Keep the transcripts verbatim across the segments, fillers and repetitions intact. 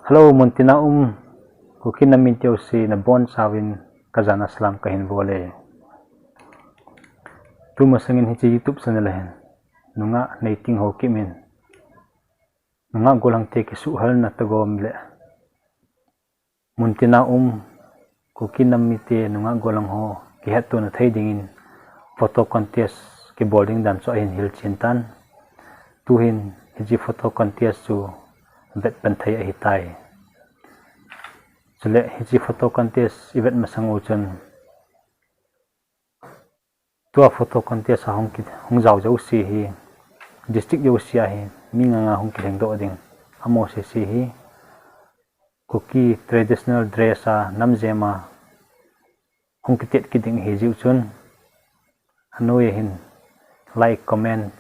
Hello, muntina um Kuki nam mite jouse nabonchauvin kajana salam kahin bole. Tumasangin hiche YouTube channel a hin nungah Neiting Haokip in nungah golhangte kisuhhalna tagom le muntina um Kuki nam mite nungah golhang ho kihettona thei dingin photo contest kibol ding dan chu ahin hilchen tan. Tuhin hiche photo contest chu vetpan thei ahitai. Chule hiche photo contest ivet masang u chun tua photo contest a hung ki, hung jao jouse hi district jouse a hi mi nga nga hung kilhengdoh ding. Amaho sese hi Kuki traditional dress a namjem a hung kitet kit ding ahi jeh chun anoiya hin like, comment,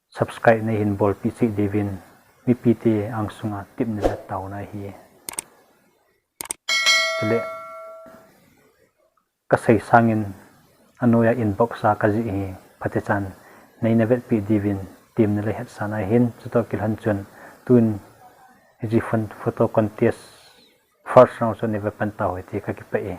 subscribe neihin bolpeh cheh diuvin mipite angsunga tepna le taona ahi. Chule kasei sangin anoiya inbox a kajih hi phatechan neina vetpeh diuvin temna le hetsahna ahin, chutoh kilhon chun tun hiche photo contest first round chu neivetpan tauhite, kakipah e.